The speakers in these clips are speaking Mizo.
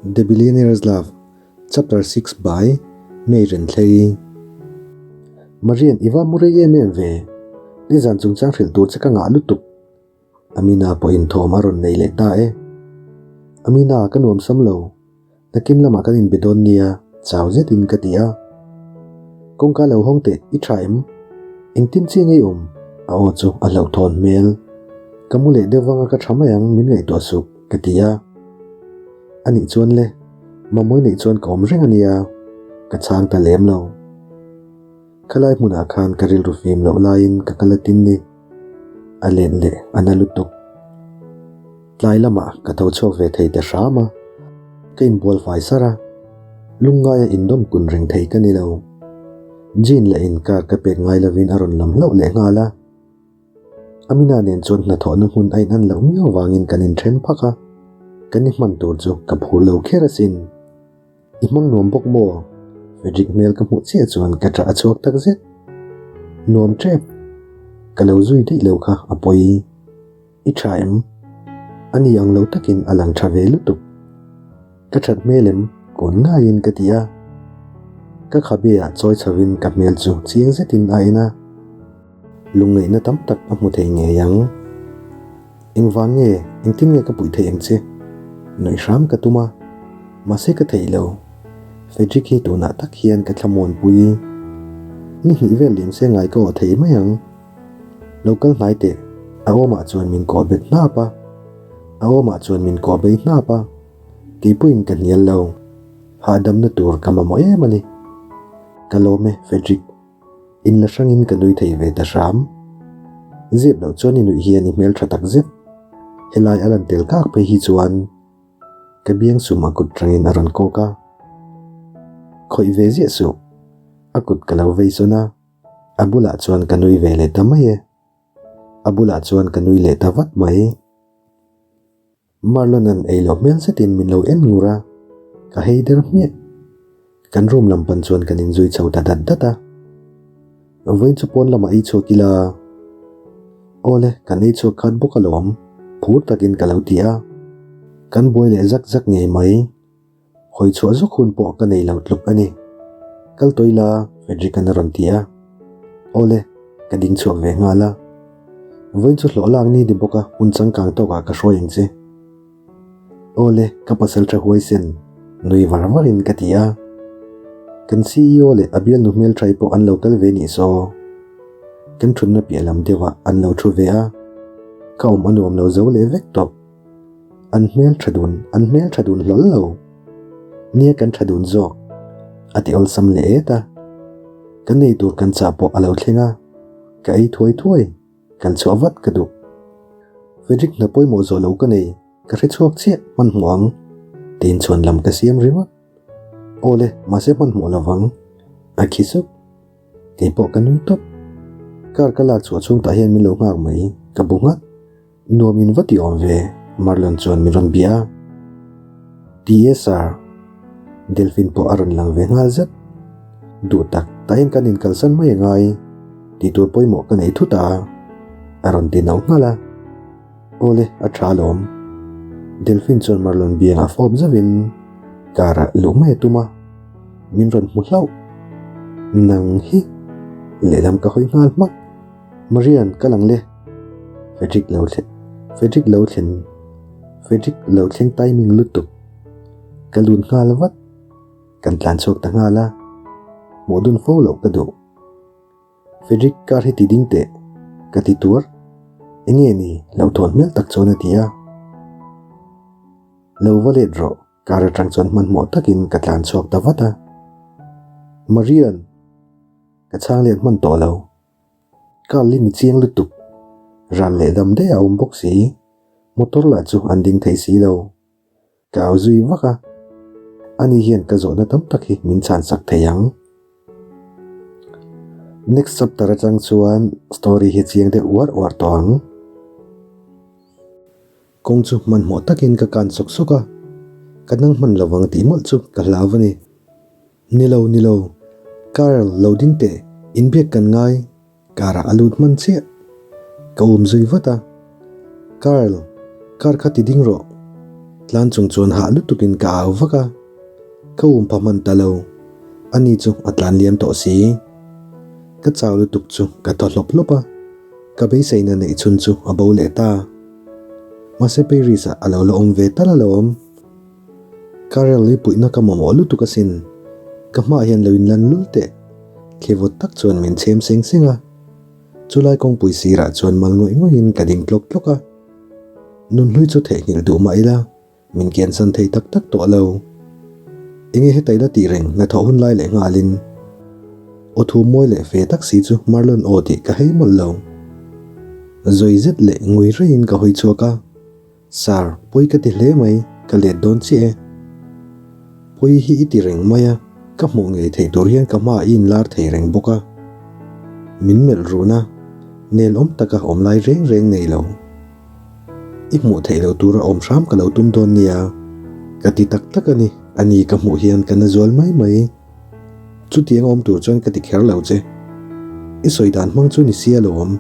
The Billionaire's Love, Chapter 6 by May Renthlei. Marian i va mu rei em em ve. Nizan chungchang hrilh tur che ka ngah lutuk. Amina pawhin thawm a rawn nei leh ta e. Amina, ka nuam sam lo. Nakin lamah kan inbe dawn nia, chau zetin ka ti a. Kawngka lo hawng teh, i tha em? Engtin chiah ngei awm? A aw chu a hlauhthawn hmel. Ka mu leh deuh vanga ka tha mai ang, min ngaihtuah suk, ka ti a. A nih chuan le, mamawih neih chuan ka awm reng a nia, ka chhang ta lem lo. Khalai hmunah khan ka rilru fim loh laiin ka kal a tin ni. A len leh a na lutuk. Tlai lamah ka tho chhuak ve thei ta hram a, ka inbual fai sar a, lungngaia indawm kun reng thei ka ni lo. Jean leh inkar ka pek ngai lovin a rawn lam hlauh leh nghal a. Amina nen chuan hnathawhna hmun a inan loh miau vangin kan inthen phak a, kan i hman tur chu ka phur lo kher asin. I hmang nuam bawk maw? Frederick hmel ka hmuh chiah chuan ka ṭah a chhuak tak zet. Nuam ṭep. Ka lo zui daih lo kha a pawi. I ṭha em? A ni ang lo takin a lang ṭha ve lutuk. Ka ṭhat hmel em? Kawn ngaiin ka ti a. Ka khabe ah chawi chhovin ka hmel chu chiang zetin a en a. Lungngaihna tam tak a hmu thei ngei ang. Engvang nge, engtin nge ka puih theih ang che? Nuih hram ka tum a, mahse ka theih lo. Frederick hi tunah tak hian ka thlamuanpui. Ni hnih vel liam se ngai ka awh thei mai ang. Lo kal hnai teh, a awmah chuan min kawh bet hnap a. A awmah chuan min kawh bei hnap a. Keipuiin ka hnial lo. Hahdamna tur ka mamawh em a ni. Ka lawm e, Frederick. In la hrangin ka nui thei ve ta hram. Zep loh chuan i nuih hian i hmel tha tak zet. Helai a lan tel kak phei hi chuan ka biang sum a kut rangin a rawn kawk a. Khawih ve ziah suh. A kut ka lo vei sawn a, a bulah chuan ka nui ve leh ta mai e. A bulah chuan ka nui leh ta vat mai. Marlon-a'n ei loh hmel zetin min lo en ngur a, ka hei der hmiah. Kan room lam pan chuan kan inzui chho ta dat dat a. Vawiin chu pawn lamah ei chhuak ila. Awle, kan ei chhuak khat bawk alawm, phur takin ka lo ti a. Kan buai leh zak zak ngei mai. Hawi chhuah zawk hun pawh ka nei lo tluk a ni. Kal tawh ila, Frederick-a'n a rawn ti a. Awle, ka ding chhuak ve nghal a. Vawiin chu hlawh lak ni ni bawk a, hun changkang tawkah ka hruai ang che. Awle, ka pasal tha huaisen, nui var varin ka ti a. Kan CEO leh a bialnu hmelthai pawh an lo kal ve nih saw. Kan thutna piah lam deuhah an lo thu ve a, ka awm a nuam lo zo leh vek tawh. An hmel tha dun, an hmel tha dun hlawl lo. Nia kan tha dun zawk, a ti awlsam leh et a. Kan ei tur kan chah pawh a lo thleng a, ka ei thuai thuai, kal chhuah vat ka duh. Frederick hna pawimawh zawh lo ka nei, ka hre chhuak chiah hmanhmawh ang, tiin chhuan lam ka siam ringawt. Awle, mahse hmanhmawh lovang, a khi sup. Kei pawh ka nui tawp. Car ka lak chhuah chhung tah hian min lo nghak mai, ka bu nghat. Nuam in va ti awm ve, Marlon chuan min rawn bia a. Ti e sir. Delphine pawh a rawn lang ve nghal zet. Duh tak, tah hian kan inkalsan mai a ngai. Tih tur pawimawh ka nei thut a, a rawn ti nauh nghal a. Awle, a tha alawm. Delphine chuan Marlon biangah fawp zauhin car ah luh mai a tum a. Min rawn hmu hlauh. Nang hi lehlam ka hawi nghal hmak. Marian, ka lang le. Frederick lo thlen, Frederick lo thlen, Frederick lo thleng timing lutuk. Ka lut nghal vat. Kan tlan chhuak ta nghal a. Hmuh dun fo loh ka duh. Frederick car hi ti ding teh. Ka ti tuar. Enge ni, hlauhthawn hmel tak chuan a ti a. Lo va let rawh. Car atang chuan hmanhmawh takin ka tlan chhuak ta vat a. Marian! Ka chhang let hman tawh lo. Car hi ni chiang lutuk. Ral leh dam daih a awm bawk si. Motor lah chu an ding thei si lo. Ka au zui vak a. Ani hian ka zawhna tam tak hi min chhan sak thei ang. Next chapter atang chuan story hi chiang deuh uar uar tawh ang. Kawng chu hmanhmawh takin ka kan sawk sawk a. Ka nang hman lovang tih mawlh chu ka hlau a ni. Ni lo, ni lo. Carl, lo ding teh, inbiak kan ngai. Car ah a lut hman chiah. Ka um zui vat a. Carl, car kha ti ding rawh. Tlan chung chuan hah lutukin ka au vak a, ka um pha hman ta lo. Ani chu a tlan liam tawh si. Ka chau lutuk chu ka thaw hlawp hlawp a, ka beiseina neih chhun chu a bo leh ta. Mahse Paris-ah a lo la awm ve tal alawm. Karel i puihna ka mamawh lutuk asin. Ka hmaah hian lo inlan lul teh. Thlivawt tak chuan min chhem seng seng a. Chulai kawngpui sirah chuan mal ngawih ngawihin ka ding tlawk tlawk a. Nunhlui chu theihnghilh duh mah ila, min kiansan thei tak tak tawh lo. Enge heta ila tih reng hnathawh hun lai leh nghalin aw thu mawi leh fe tak si chu Marlon aw tih ka hei mawlh lo. Zawi zet leh ngui reiin ka hawi chhuak a. Sir, pawi ka ti hle mai, ka let dawn chiah e. Pawi hi i ti reng mai a, ka hmuh ngei theih tur hian ka hmaah i inlar thei reng bawk a. Min melh run a, nel awm taka awm lai reng reng nei lo. I hmuh theih loh tura awm hram ka lo tum dawn nia, ka ti tak tak a ni, a ni ka hmuh hian ka na zual mai mai. Chutiang awm tur chuan ka ti kher lo che. I sawi dan hmang chu ni sia lo awm.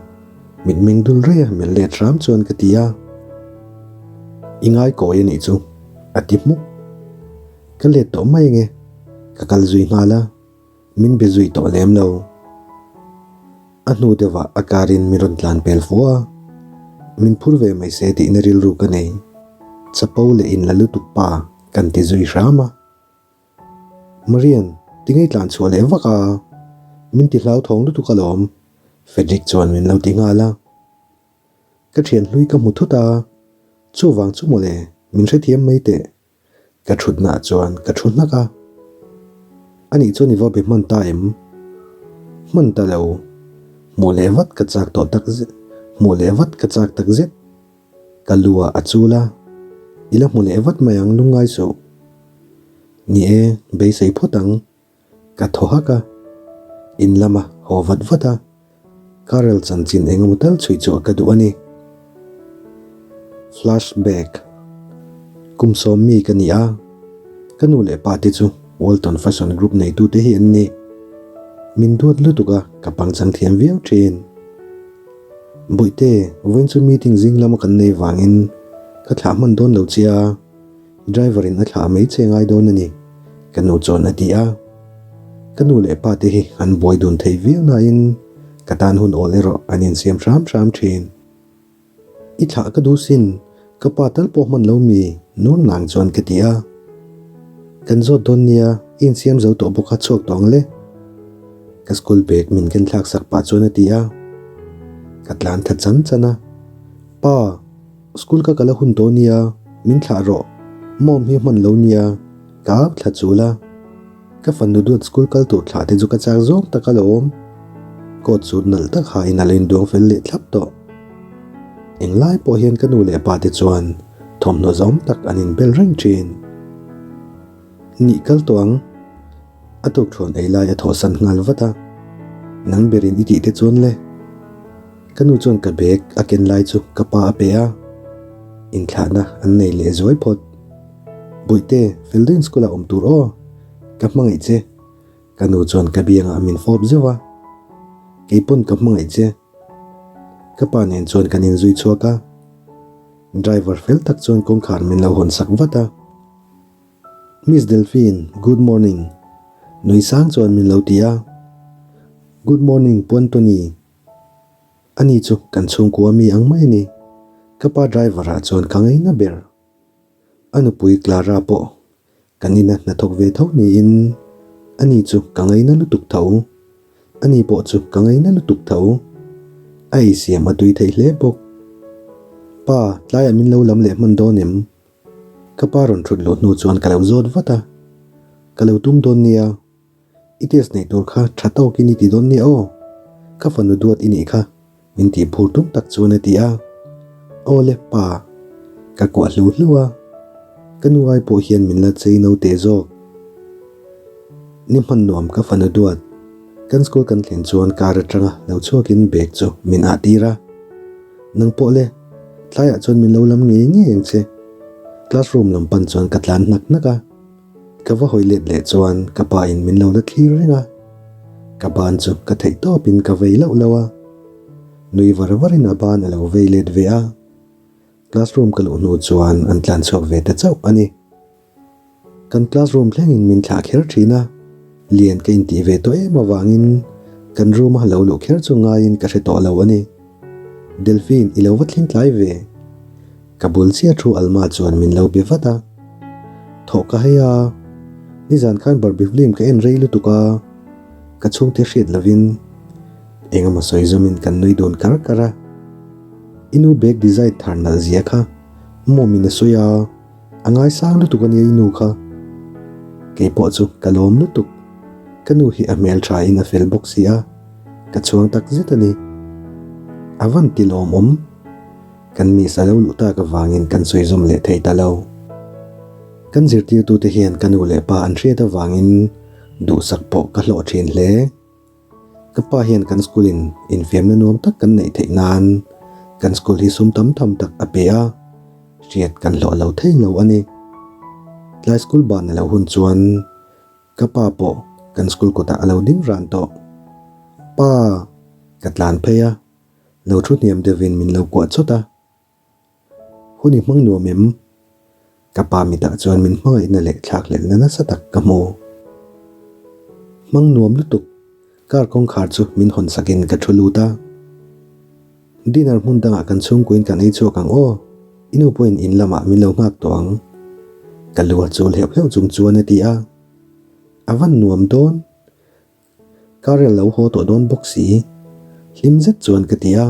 Mitmeng dul rei a melh let hram chuan ka ti a. I ngai kawi a nih chu, a ti hmuk. Ka let tawh mai ange, ka kal zui nghal a, min be zui tawh lem lo. A hnu deuhah a car in min rawn tlan pel fu a, min phur ve mai se tihna rilru ka nei. Chapo leh inla lutuk pa kan ti zui hram a. Marian, tingei tlan chhuah leh vak a, min ti hlauthawng lutuk alawm, Frederick chuan min lo ti nghal a. Ka thian hlui ka hmu thut a, chuvang chu mawle, min hrethiam mai teh. Ka thutnaah chuan ka thu hnak a. Anih chuan i va be hman ta em? Hman ta lo. Hmuh leh vat ka chak tawh tak zet, hmuh leh vat ka chak tak zet. Ka lu ah a chul a, i la hmu leh vat mai ang lungngai suh. Ni e, beisei phawt ang. Ka thaw hak a, in lama haw vat vat a, Karel chanchin eng emaw tal chhui chhuah ka duh a ni. Flashback Kum sawm mi ka ni a, ka nu leh pa te chu Walton Fashion Group neitute hi an ni. Min duat lutuk a, ka pangchang thiam viau thin. Bawihte, vawiin chu meeting zing lama kan nei vangin ka thlah hman dawn lo che a, driver in a thlah mai che ngai dawn a ni, ka nu chuan a ti a. Ka nu leh pa te hi an buai dun thei viau nain ka tan hun awl erawh an insiam hram hram thin. I thlah ka duh sin, ka pa tal pawh hman lo mi, nur nang chuan ka ti a. Kan zawt dawn nia, i insiam zo tawh bawk a chhuak tawh ang le. Ka school bag min ken thlak sak pah chuan a ti a. Ka tlan tha chan chan a, Pa, school ka kal a hun tawh nia, min thlah rawh, mom hi hman lo nia, ka au thla chul a. Ka fanu duat school kal tur thlah te chu ka chak zawng tak alawm. Coat suit nalh tak ha in a lo induang fel leh thlap tawh. Englai pawh hian ka nu leh pa te chuan thawmhnaw zawm tak an inbel reng thin. Nih kal tawh ang. A tuk thuan ei lai a thawhsan nghal vat a. Nang berin i tih te chuan le. Ka nu chuan ka bag a ken lai chu ka pa a pe a. Inthlahna an nei leh zuai phawt. Bawihte, Feldin school ah awm tur aw, ka hmangaih che. Ka nu chuan ka biangah min fawp zeuh a. Kei pawn ka hmangaih che. Ka pa nen chuan kan inzui chhuak a. Driver fel tak chuan kawngkhar min lo hawn sak vat a. Miss Delphine, good morning. Nui sang chuan min lo ti a. Good morning, Pu Anthony. Ani chu kan chhungkua mi ang mai a ni. Ka pa driver ah chuan ka ngaina ber. A nupui Clara pawh kan ina hnathawk ve tho niin ani chu ka ngaina lutuk tho. Ani pawh chu ka ngaina lutuk tho. A eisiam a tui thei hle bawk. Pa, tlaiah min lo lam leh hman dawn em? Ka pa rawn thut luh hnu chuan ka lo zawt vat a. Ka lo tum dawn nia. I test neih tur kha tha tawkin i ti dawn nia aw, ka fanu duat i nih kha, min tih phur tum tak chuan a ti a. Aw le pa, ka kuah hlu hlu a, ka nu ai pawh hian min la chei no teh zawk. Ni hman nuam ka fanu duat, kan school kan thlen chuan car atanga lo chhuakin bag chu min ah tir a. Nang pawh le, tlaiah chuan min lo lam ngei ngei ang che. Classroom lam pan chuan ka tlan hnak hnak a. Ka va hawi let leh chuan ka pa in min lo la thlir reng a, ka ban chu ka theih tawp in ka vei loh loh a, nui var var in a ban a lo vei let ve a. Classroom ka luh hnu chuan an tlan chhuak ve ta chauh a ni. Kan classroom thlengin min thlah kher thin a, lian ka intih ve tawh em avangin kan room a lo luh kher chu ngaiin ka hre tawh lo a ni. Delphine i lo va thleng tlai ve. Ka bul chiah thu Alma chuan min lo be vat a. Thawh ka hei a, nizan khan Barbie film ka en rei lutuk a, ka chhungte hriat lovin engemaw sawi zawmin kan nui dun kar kar a. I nu bag design thar nalh zia kha mawmin a sawi a. A ngaisang lutuk a nia i nu kha. Kei pawh chu ka lawm lutuk. Ka nu hi a hmel tha in a fel bawk si a, ka chhuang tak zet a ni. A van ti lawmawm. Kan miss a lo luh tak avangin kan sawi zawm leh thei ta lo. Kan zirtirtute hian ka nu leh pa an hriat avangin duhsak pawh ka hlawh thin hle. Ka pa hian kan school in infiamna nuam tak kan neih theih nan kan school hi sum tam tham tak a pe a, hriat kan hlawh lo thei lo a ni. Tlai school ban a lo hun chuan ka pa pawh kan school kawtah a lo ding ran tawh. Pa! Ka tlan phei a, lo thu hniam deuhin min lo kuah chawt a. Hun i hmang nuam em? Ka pa mitah chuan min hmangaihna leh thlakhlelhna nasa tak ka hmu. Hmang nuam lutuk, car kawngkhar chu min hawn sakin ka thu lut a. Dinner hmun dangah kan chhungkuin kan ei chhuak ang aw, i nu pawhin in lamah min lo nghak tawh ang. Ka lu a chul heuh heuh chung chuan a ti a. A van nuam dawn. Karel lo haw tawh dawn bawk si, hlim zet chuan ka ti a.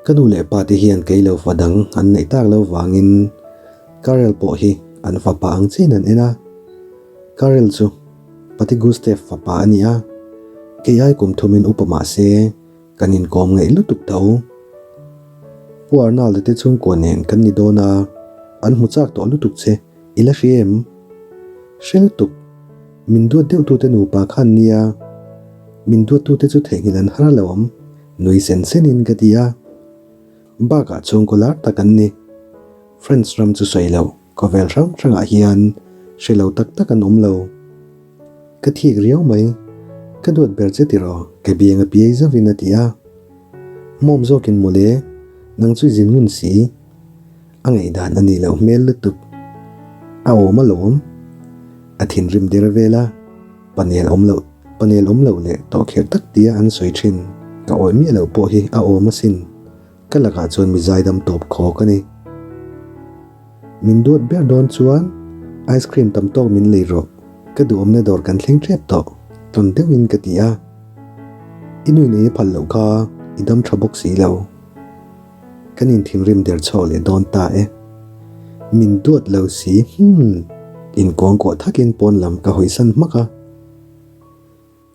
Ka nu leh pa te hian kei lo fa dang an neih tak lo vangin Karel pawh hi an fapa ang chiin an en a. Karel chu Pati Gustav fapa a ni a, kei ai kum thumin upa mah se kan inkawm ngaih lutuk tho. Pu Arnold-a te chhungkua nen kan ni dawn a, an hmu chak tawh lutuk che. I la hria em? Hre lutuk. Min duat deuh tute nupa kha an nia. Min duat tute chu theihnghilh an har lo awm, nui sen senin ka ti a. Bakah chhungkaw lar tak an ni. France ram chu sawi loh, khawvel hrang hrangah hian hre lo tak tak an awm lo. Ka thik riau mai. Ka duat ber che tiraw, ka biang a piai zauhin a ti a. Mawm zawkin mawle, nang chu i zin ngun si. A ngaihdan a nih loh hmel lutuk. A awm alawm. A thinrim der vel a, panel awm loh panel awm loh leh tawh kherh tak tia an sawi thin. Ka awih miah loh pawh hi a awm asin. Ka lakah chuan mi zaidam tawp khawk a ni. Min duat ber dawn chuan ice cream tam tawk min lei rawh. Ka duhawmna dawr kan thleng tep tawh, tlawn deuhin ka ti a. I nuin ei a phal loh kha i dam tha bawk si lo. Kan inthinrim der chhuak leh dawn ta e. Min duat lo si, hmm, inkuangkuah thakin pawn lam ka hawisan hmak a.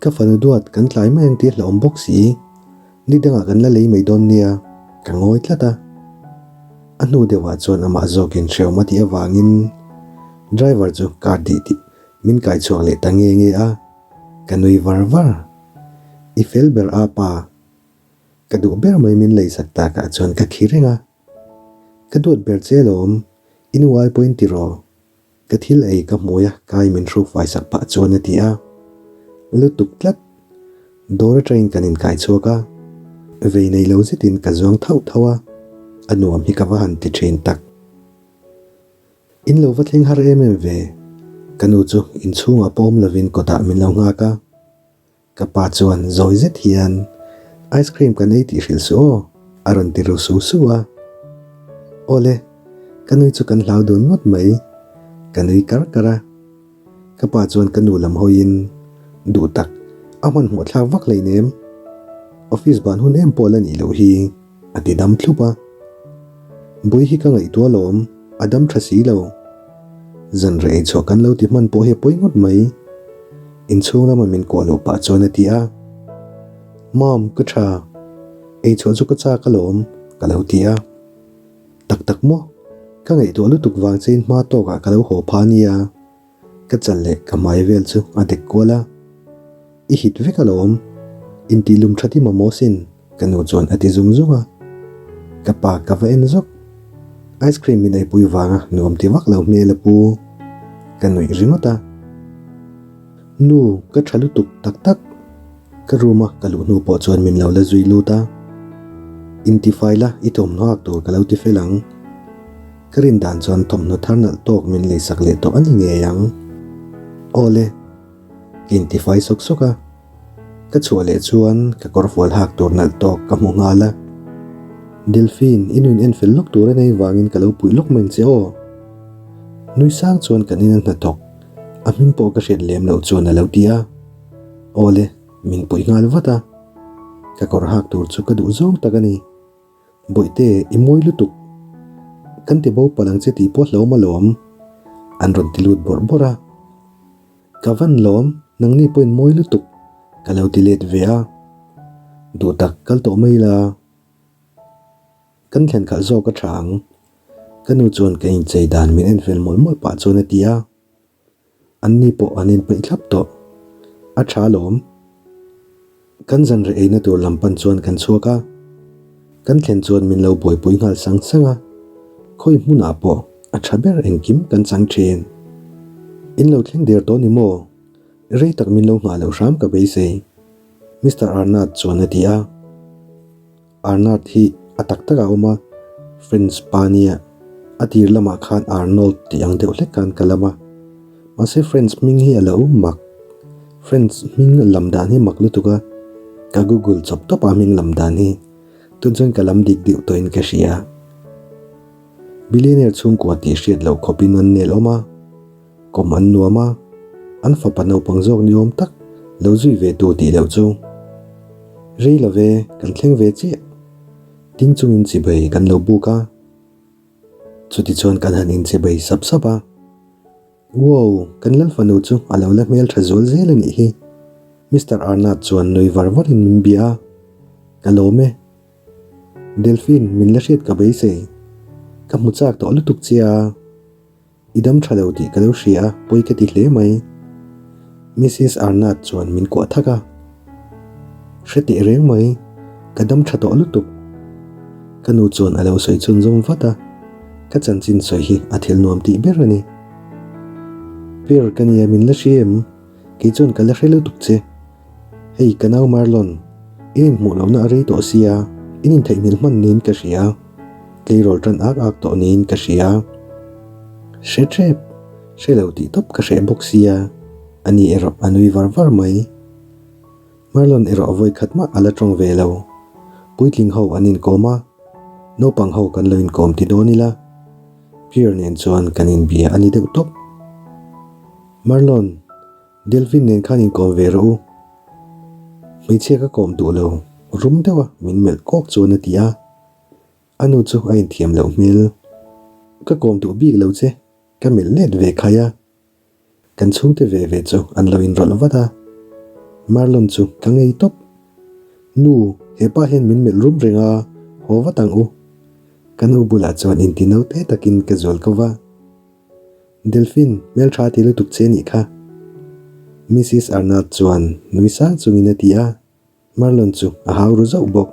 Ka fanu duat kan tlai mai ang tih hlauhawm bawk si, ni dangah kan la lei mai dawn nia, ka ngawi tlat a. A hnu deuhah chuan amah zawkin hrehawm a tih avangin driver chu car dih tih min kai chhuak leh ta nge nge a, ka nui var var. I fel ber a pa. Ka duh ber mai min lei sak takah chuan ka khi reng a. Ka duat ber che alawm, i nu ai pawhin ti rawh. Ka thil ei ka hmui a, kai min hruk fai sak pah chuan a ti a. Lutuk tlat. Dawr atangin kan inkai chhuak a, vei nei lo zetin ka zuang thauh thauh a, a nuam hi ka va han ti thin tak. In lo va thleng har em em ve, ka nu chu inchhungah pawm lovin kawtah min lo nghak a. Ka pa chuan zawi zet hian, Ice cream kan ei tih hrilh suh aw, a rawn ti ru su su a. Awle, ka nui chu kan hlau dun ngawt mai, ka nui kar kar a. Ka pa chuan ka nu lam hawiin, Duh tak, a hmanhmawh thlak vak hleinem. Office ban hun em pawh la nih loh hi, a ti dam thlup a. Bui hi ka ngaihtuah alawm, a dam tha si lo. Zan reh ei chhuah kan lo ti hman pawh hi a pawi ngawt mai. Inchhung lama min kuah loh pah chuan a ti a. Mom, ka tha. Ei chhuah chu ka chak alawm, ka lo ti a. Tak tak maw? Ka ngaihtuah lutuk vang chein hma tawkah ka lo haw pha nia. Ka chal leh ka hmai vel chu a dek kual a. I hit vek alawm. Intih lum that i mamawh sin, ka nu chuan a ti zung zung a. Ka pa ka va en zawk. Ice cream min eipui vanga nuam ti vak lo hmel a pu. Ka nuih ringawt a. Nu, ka tha lutuk tak tak. Ka room a ka luh hnu pawh chuan min lo la zui lut a. Intifai la, i thawmhnaw hak tur ka lo ti fel ang. Ka rin dan chuan thawmhnaw thar nalh tawk min leisak leh tawh a ni ngei ang. Aw le. Ka intifai sawk sawk a. Ka chhuah leh chuan ka kawr fual hak tur nalh tawk ka hmu nghal a. Delphine, i nuin en fel lawk tur a nei vangin ka lo puih lawk mai ang che aw. Nui sang chuan kan ina hnathawk, a hming pawh ka hriat lem loh chuan a lo ti a. Aw le, min puih nghal vat a. Ka kawr hak tur chu ka duh zawng tak a ni. Bawihte, i mawi lutuk. Kan ti bo palh ang che tih pawh hlauhawm alawm. An rawn ti lut bawrh bawrh a. Ka van lawm, nangni pawhin mawi lutuk ka lo ti let ve a. Duh tak kal tawh mai la. Kan thlen khalh zawk a tha ang. Ka nu chuan ka inchei dan min en fel mawlh mawlh pah chuan a ti a. Anni pawh an inpeih thlap tawh. A tha lawm. Kan zanreh eina tur lam pan chuan kan chhuak a, kan thlen chuan min lo buaipui nghal sang sang a, khawi hmunah pawh a tha ber engkim kan chang thin. In lo thleng der tawh ni maw? Rei tak min lo nghah loh hram ka beisei, Mister Arnard chuan a ti a. Arnard hi a tak tak a awm a, French pa nia, a tir lamah khan Arnold tih ang deuh hlek khan ka lam a. Mahse French hming hi a lo mak. French hming lam dan hi mak lutuk a, ka google chawp tawp a hming lam dan hi. Tun chuan ka lam dik deuh tawhin ka hria. Billionaire chhungkua tih hriat loh khawpin an nel awm a. Kawm an nuam a, an fapa naupang zawk ni awm tak lo zui ve tu tih loh chu. Rei lo ve, kan thleng ve chiah. Ding chungin chibei kan lo buk a. Chutichuan kan han inchibei sap sap a. Wow, kan lal fanu chu a lo la hmel tha zual zel a nih hi. Mister Arnad chuan nui var varin min bia a. Ka lawm e. Delphine, min la hriat ka beisei. Ka hmu chak tawh lutuk che a. I dam tha lo tih ka lo hria a, pawi ka ti hle mai. Missis Arnad chuan min kuah thak a. Hre teh reng mai, ka dam tha tawh lutuk. Ka nu chuan a lo sawi chhunzawm vat a, ka chanchin sawi hi a thil nuam tih ber a ni. Pir ka nia min la hria em? Kei chuan ka la hre lutuk che. Hei ka nau Marlon, in inhmuh lohna a rei tawh sia, in intheihnghilh hman niin ka hria. Tleirawl tan ak ak tawh niin ka hria. Hre tep, hre lo tih tawp ka hreh bawk sia, ani erawh a nui var var mai. Marlon erawh vawi khat mah a la tawng ve lo. Puitling ho an inkawm a, naupang ho kan lo inkawm ti dawn ila. Pierre nen chuan kan inbia a ni deuh tawp. Marlon. Delphine nen khan inkawm ve rawh u. Hmeichhia ka kawm duh lo, rum deuh a min melh kawk chuan a ti a. A nu chu a inthiam loh hmel. Ka kawm duh bik lo che, ka melh let ve khai a. Kan chhungte ve ve chu an lo inrawlh vat a. Marlon chu ka ngei tawp. Nu, hepa hian min melh rum reng a, haw vat ang u. Ka nu bulah chuan inti naute takin ka zual ko va. Delphine, hmeltha ti lutuk che nih kha. Missis Arnald chuan nui sang chungin a ti a, Marlon chu a hau ru zauh bawk.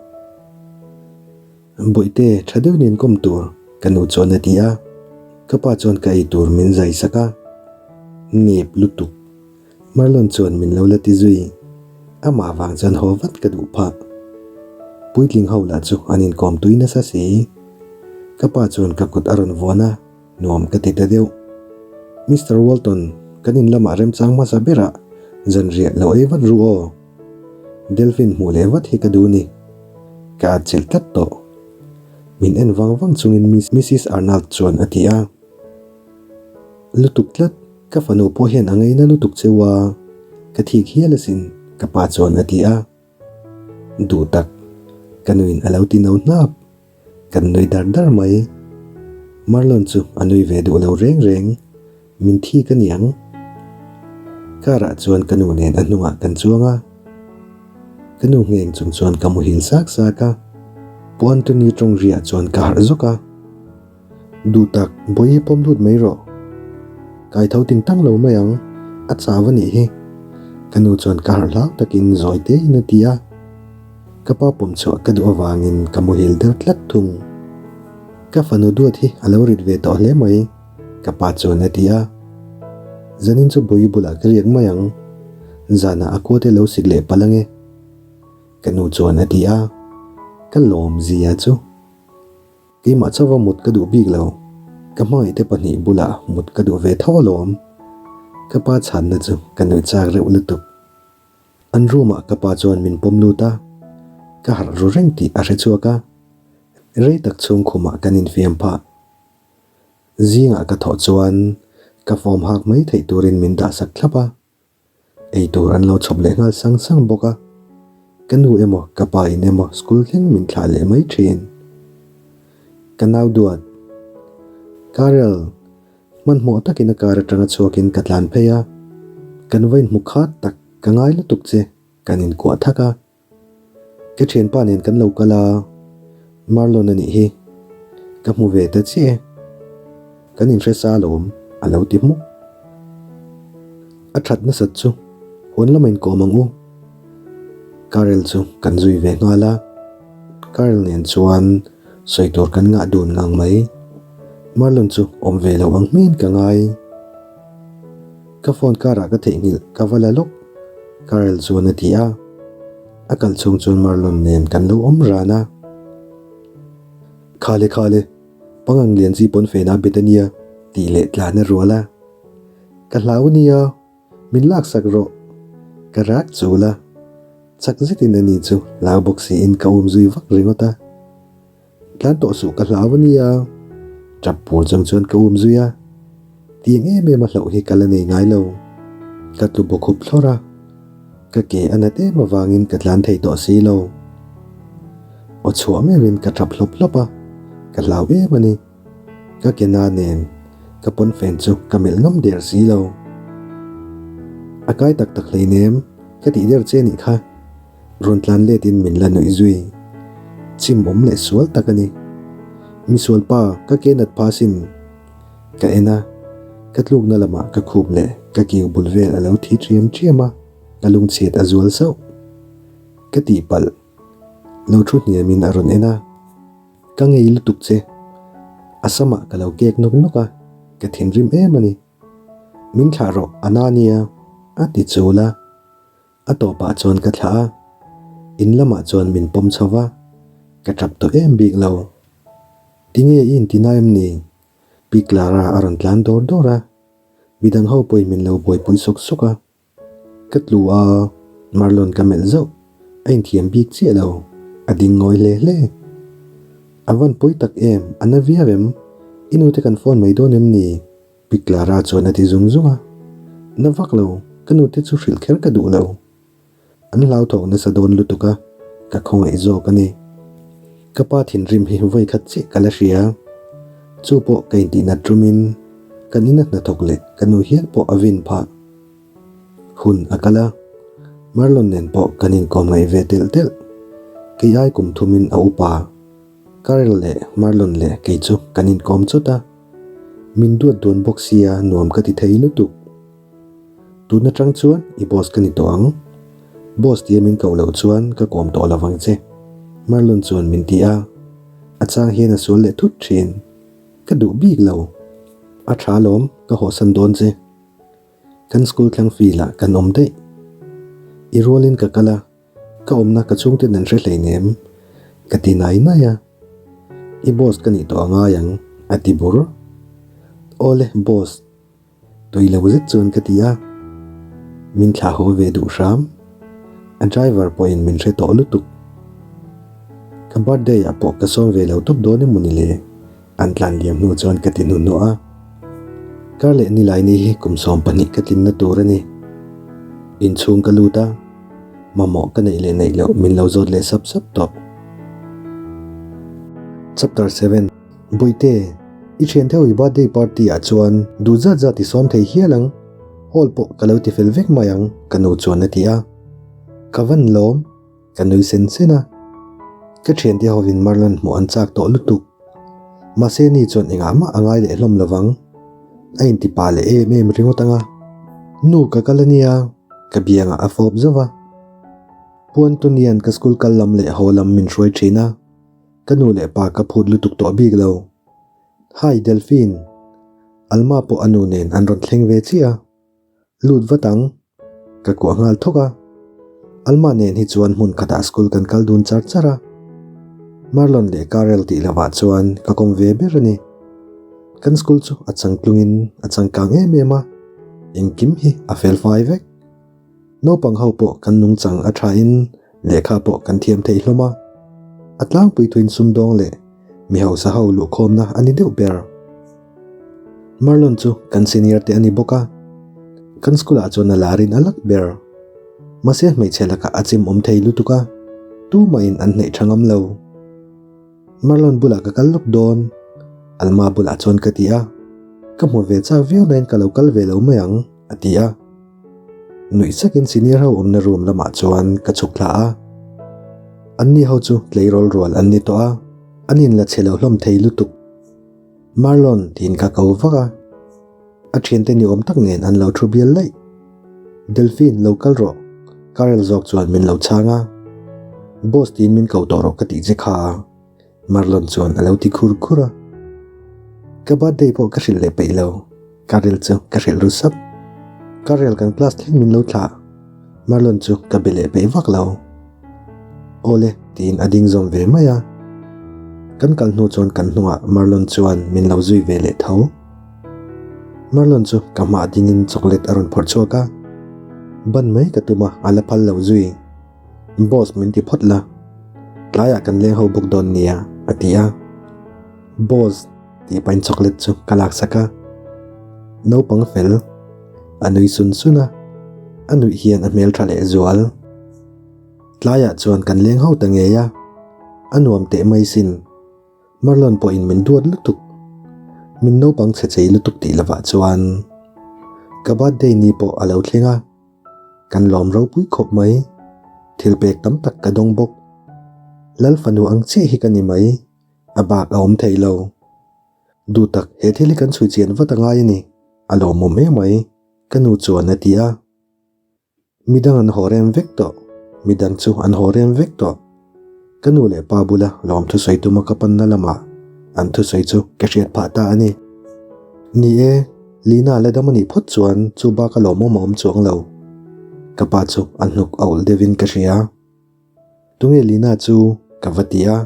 Bawihte, tha deuh nen kawm tur, ka nu chuan a ti a. Ka pa chuan ka ei tur min zai sak a. Nep lutuk. Marlon chuan min lo la ti zui. Amah vang chuan haw vat ka duh phah. Puitling ho lah chu an inkawm tui nasa si. Ka pa chuan ka kut a rawn vuan a. Nuam ka ti ta deuh. Mister Walton, kan in lamah remchang hmasa berah zanriah lo ei vat ru aw. Delphine hmuh leh vat hi ka duh ni. Ka atchilh tlat tawh. Min en vang vang chungin Missis Arnold chuan a ti a. Lutuk tlat, ka fanu pawh hian a ngaina lutuk cheu a, ka thik hial asin, ka pa chuan a ti a. Duh tak, ka nuin a lo ti no hnap. Kan nui dar dar mai. Marlon chu a nui ve duh lo reng reng. Min thi ka niang. Car ah chuan ka nu nen a hnungah kan chuang a. Ka nu ngheng chung chuan ka muhil sak sak a. Pu Anthony tawng riah chuan ka harh zawk a. Duh tak, bawihi pawm lut mai rawh. Kai tho ting tang lo mai ang, a chau a nih hi. Ka nu chuan ka harh hlau takin zawi te in a ti a. Ka pa pawm chhuah ka duh avangin ka muhil der tlat thung. Ka fanu duat hi a lo rit ve tawh hle mai, ka pa chuan a ti a. Zanin chu bawihi bulah ka riak mai ang, zanah a kuate lo sik leh palh ange. Ka nu chuan a ti a. Ka lawm zia chu. Keimah chauha mut ka duh bik lo. Ka hmangaihte pahnih bulah mut ka duh ve tho alawm. Ka pa chhanna chu ka nuih chak reuh lutuk. An room ah ka pa chuan min pawm lut a, ka harh ru reng tih a hre chhuak a. Rei tak chhung khumah kan infiam phah. Zingah ka thawh chuan ka form hak mai theih turin min dah sak thlap a. Ei tur an lo chhawp leh nghal sang sang bawk a. Ka nu emaw ka pa in emaw school thleng min thlah leh mai thin. Ka nau duat. Karel, hmanhmawh takin a kar atanga chhuakin ka tlan phei a. Kan va inhmu khat tak ka ngai lutuk che kan inkuah thak a. Ka thianpa nen kan lo kal a, Marlon a nih hi. Ka hmu ve ta chiah e. Kan inhre sa alawm, a lo ti hmuk. A that nasat chu huan lama inkawm ang u. Karel chu kan zui ve nghal a, Karel nen chuan sawi tur kan ngah dun ngang mai. Marlon chu awm ve lo ang hmin ka ngai. Ka phone karah ka theihnghilh ka va la lawk, Karel chuan a ti a. A kal chhung chuan Marlon nen kan lo awm ran a. Khale khale, pangang lian chi pawn fena bet a nia, tih leh tlan a rual a. Ka hlau nia, min laksak rawh. Ka rak chul a. Chak zetin ani chu hlau bawk siin ka awm zui vak ringawt a. Tlan tawh suh ka hlau a nia. Tap pur chang chuan ka um zui a. Tiang em em a hlauh hi ka la nei ngai lo. Ka tlu bawk hup thlawr a. Ka ke a nat em avangin ka tlan thei tawh si lo. Aw chhuah meuhin ka tap hlawp hlawp a, ka hlau em a ni. Ka ke na nen ka pawnfen chu ka melh ngam der si lo. A kai tak tak hleinem ka tih der che nih kha. Rawn tlan let in min la nuih zui. Chim awm leh sual tak a ni. Mi sual pa, ka ke nat pha sin. Ka en a, ka tlukna lamah ka khup leh ka kiu bul vel a lo thi ṭhiam ṭhiam a, ka lungchhiat a zual sauh. Ka tihpalh. Lo thu hniam in a rawn en a. Ka ngei lutuk che. A samah ka lo kek nawk nawk a, ka thinrim em a ni. Min thlah rawh, a na nia, a ti chul a. A tawpah chuan ka thlah a, in lamah chuan min pawm chho va, ka tap tawh em bik lo. Tinge i inti na em ni? Pi Clara a rawn tlan dawr dawr a, midang ho pawhin min lo buaipui sawk sawk a. Ka tlu a, Marlon ka melh zauh, a inthiam bik chiah lo, a ding ngawi hle hle. A van pawi tak em, a na viau em? I nute kan phone mai dawn em ni? Pi Clara chuan a ti zung zung a, Na vak lo, ka nute chu hrilh kher ka duh lo. An hlauthawk nasa dawn lutuk a, ka khawngaih zawk a ni. Ka pa thinrim hi vawi khat chiah ka la hria. Chu pawh ka intihnat rumin kan ina hnathawk leh ka nu hial pawh a vin phah. Hun a kal a, Marlon nen pawh kan inkawm ngaih ve telh telh. Kei ai kum thumin a upa. Karel leh Marlon leh kei chu kan inkawm chawt a. Min duat dawn bawk sia nuam ka ti thei lutuk. Tun atang chuan i boss ka ni tawh ang. Boss tia min koh loh chuan ka kawm tawh lo vang che. Marlon chuan min ti a. A chang hian a sual leh thut thin. Ka duh bik lo. A tha lawm, ka hawhsan dawn che. Kan school thlang field ah kan awm daih. I rualin ka kal a. Ka awmna ka chhungten an hre hleinem, ka ti nai nai a. I boss ka nih tawh a ngai ang, a ti bur. Awle, boss. Tui lo zet chuan ka ti a. Min thlah haw ve duh hram. A driver pawhin min hre tawh lutuk. Ka birthday ah pawh ka sawm ve lo tawp dawn emaw ni le? An tlan liam hnu chuan ka ti hnuhnawh a. Kar leh Nilaini hi kum 12 ka tlinna tur a ni. Inchhung ka lut a. Mamawh ka neih leh neih loh min lo zawt leh sap sap tawh. Chapter 7, Bawihte, i thian theuh i birthday party ah chuan duh zat zat i sawm thei hial ang, hall pawh ka lo ti fel vek mai ang ka nu chuan a ti a. Ka van lawm, ka nui sen sen a. Ka thiante hovin Marlon hmuh an chak tawh lutuk. Mahse ni chuan engah mah a ngai leh hlawm lovang. A inti pa leh em em ringawt ang a. Nu ka kal a nia. Ka biangah a fawp zauh a. Pu Antonian ka school kal lam leh haw lam min hruai thin a, ka nu leh pa ka phut lutuk tawh bik lo. Hi Delphine! Alma pawh a nu nen an rawn thleng ve chiah a. Lut vat ang. Ka kuah nghal thawk a. Alma nen hi chuan hmun khatah school kan kal dun char char a. Marlon leh Karel tih lovah chuan ka kawm ve ber a ni. Kan school chu a changtlungin a changkang em em a, engkim hi a fel fai vek. Naupang ho pawh kan nungchang a thain lehkha pawh kan thiam thei hlawm a. A tlangpui thuin sumdawng leh mi hausa ho luhkhawmna a ni deuh ber. Marlon chu kan senior te a ni bawk a, kan school ah chuan a larin a lak ber. Mahse hmeichhe lakah a chim awm thei lutuk a, tumahin an hneih tha ngam lo. Marlon bulah ka kal lawk dawn, Alma bulah chuan ka ti a, ka hmu ve chak viau nain ka lo kal ve lo mai ang, a ti a. Nuih sakin senior ho awmna room lamah chuan ka chhuk thla a, anni ho chu tleirawl rual an ni tawh a, an inla chhe lo hlawm thei lutuk. Marlon tiin ka ko vak a, a thiante ni awm tak nen an lo thu bial laih. Delphine lo kal rawh, Karel zawk chuan min lo chhang a. Boss tiin min ko tawh rawh ka tih che kha a, Marlon chuan a lo ti khur khur a. Ka birthday pawh ka hrilh leh peih lo, Karel chu ka hrilh ru sap. Karel kan class thleng min lo thlah, Marlon chu ka be leh peih vak lo. Awle tiin a ding zawm ve mai a. Kan kal hnu chuan kan hnungah Marlon chuan min lo zui ve leh tho. Marlon chu ka hmah dingin chocolate a rawn phawrh chhuak a. Ban mai ka tum a, a la phal lo zui. Boss min ti phawt la, tlaiah kan leng ho bawk dawn nia a ti a. Boss tih pahin chocolate chu ka laksak a. Naupang fel a nui sun sun a, a nuih hian a hmeltha leh zual. Tlaiah chuan kan leng ho ta ngei a, a nuam teh mai sin. Marlon pawhin min duat lutuk. Min naupang chhe chei lutuk tih lovah chuan ka birthday ni pawh a lo thleng a, kan lawm ropui khawp mai. Thil pek tam tak ka dawng bawk. Lal fanu ang chiah hi ka ni mai, a bak a awm thei lo. Duh tak he thil hi kan chhui chian vat a ngai a ni, a lawmawm emai, ka nu chuan a ti a. Midang an haw rem vek tawh, midang chu an haw rem vek tawh. Ka nu leh pa bula lawm thusawi tuma ka panna lamah an thusawi chu ka hriat phah ta a ni. Ni e, Lina la dam a nih phawt chuan chu baka lawmawm a awm chuang lo. Ka pa chu a hnuk a ulh deuhin ka hria. Tunge Lina chu ka va ti a,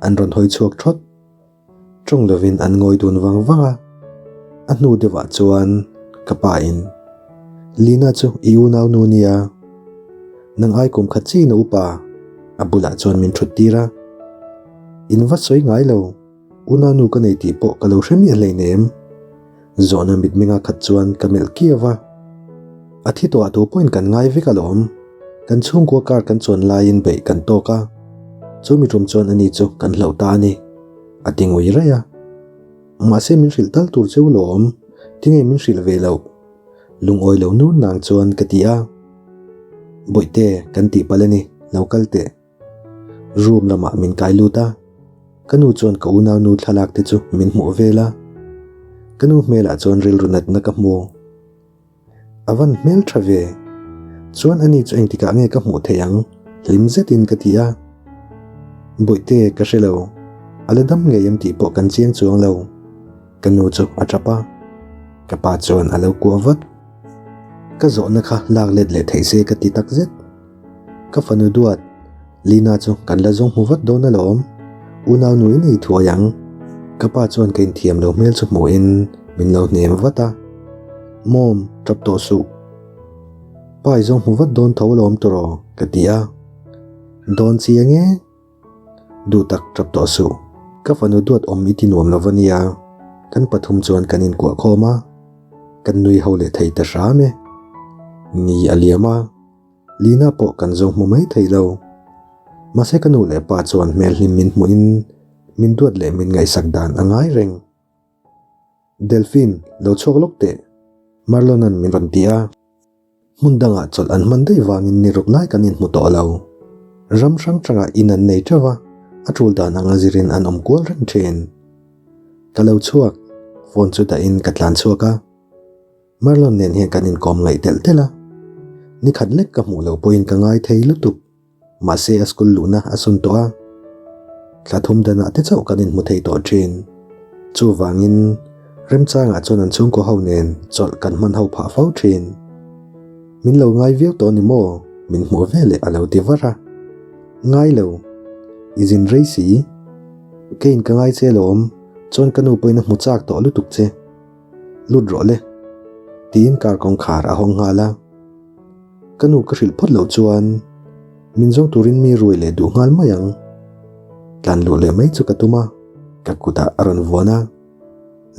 an rawn hawi chhuak thawt. Tawng lovin an ngawi dun vang vang a, a hnu deuhah chuan ka pa in, Lina chu i unau nu nia, nang ai kum khat chiin a upa, a bulah chuan min thut tir a. In va sawi ngai lo, unau nu ka nei tih pawh ka lo hre miah hleinem. Zawhna mitmenga khat chuan ka melh kiau a, a thi tawh ah tu pawhin kan ngai vek alawm. Kan chhungkua car kan chuan laiin beih kan tawk a, chu mi tum chuan ani chu kan hlauh ta a ni, a ti ngui raih a. Mahse min hrilh tal tur cheu lawm, tinge min hrilh ve loh? Lungawi lo nur nang chuan ka ti a. Bawihte kan tih palh a ni, lo kal teh. Room lamah min kai lut a, ka nu chuan ka unau nu thlalak te chu min hmuh vel a. Ka nu hmelah chuan rilru natna ka hmu. A van hmel tha ve. Chuan ani chu engtikah nge ka hmuh theih ang? Hlim zetin ka ti a. Bawihte ka hre lo. A la dam ngei em tih pawh kan chiang chuang lo. Ka nu chu a tap a. Ka pa chuan a lo kuah vat. Ka zawhna kha lak let leh theih se ka ti tak zet. Ka fanu duat, Lina chu kan la zawng hmu vat dawn alawm. Unau nu in ei thuai ang. Ka pa chuan ka inthiam lo hmel chu hmuhin min lo hnem vat a. Mawm, tap tawh suh. Pa i zawng hmu vat dawn tho alawm tawraw, ka ti a. Dawn chiang e. Duh tak tap tawh suh. Ka fanu duat awm i ti nuam lo va nia. Kan pathum chuan kan inkuah khawm a. Kan nui ho leh thei ta hram e. Ni a liam a. Lina pawh kan zo hmu mai thei lo. Mahse ka nu leh pa chuan hmel hlim min hmuhin min duat leh min ngaihsak dan a ngai reng. Delphine, lo chhuak lawk teh, Marlon-a'n min rawn ti a. Hmun dangah chawlh an hman daih vangin ni ruk lai kan inhmu tawh lo. Ram hrang hrangah in an nei teuh a, a tul dan anga zirin an awm kual reng thin. Ka lo chhuak, phone chu dahin ka tlan chhuak a. Marlon nen hian kan inkawm ngaih telh telh a, ni khat lek ka hmuh loh pawhin ka ngai thei lutuk. Mahse a school luhna a sun tawh a, thla thum danah te chauh kan inhmu thei tawh thin. Chuvangin remchangah chuan an chhungkaw ho nen chawlh kan hman ho phah fo thin. Min lo ngai viau tawh ni maw? Min hmuh veleh a lo ti var a. Ngai lo. I zin rei si. Keiin ka ngai che alawm, chuan ka nu pawhin a hmu chak tawh lutuk che. Lut rawh le. Tiin car kawngkhar a hawng nghal a. Ka nu ka hrilh phawt loh chuan min zawng turin mi ruai leh duh nghal mai ang. Tlan luh leh mai chu ka tum a, ka kutah a rawn vuan a.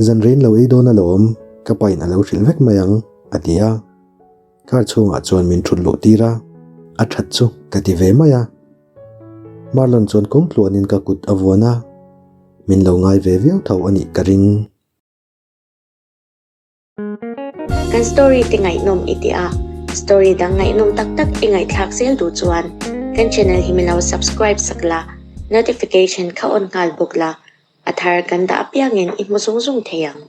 Zan rein lo ei dawn alawm, ka pain a lo hrilh vek mai ang, a ti a. Car chhungah chuan min thut luh tir a, a that chu ka ti ve mai a. Marlon chuan kawng tluanin ka kut a vuan a, min lo ngai ve viau tho a nih ka ring. Kan story te ngaihnawm i ti a, story dang ngaihnawm tak tak i ngaihthlak zel duh chuan kan channel hi min lo subscribe sak la, notification kha on nghal bawk la, a thar kan dah apiangin i hmu zung zung thei ang.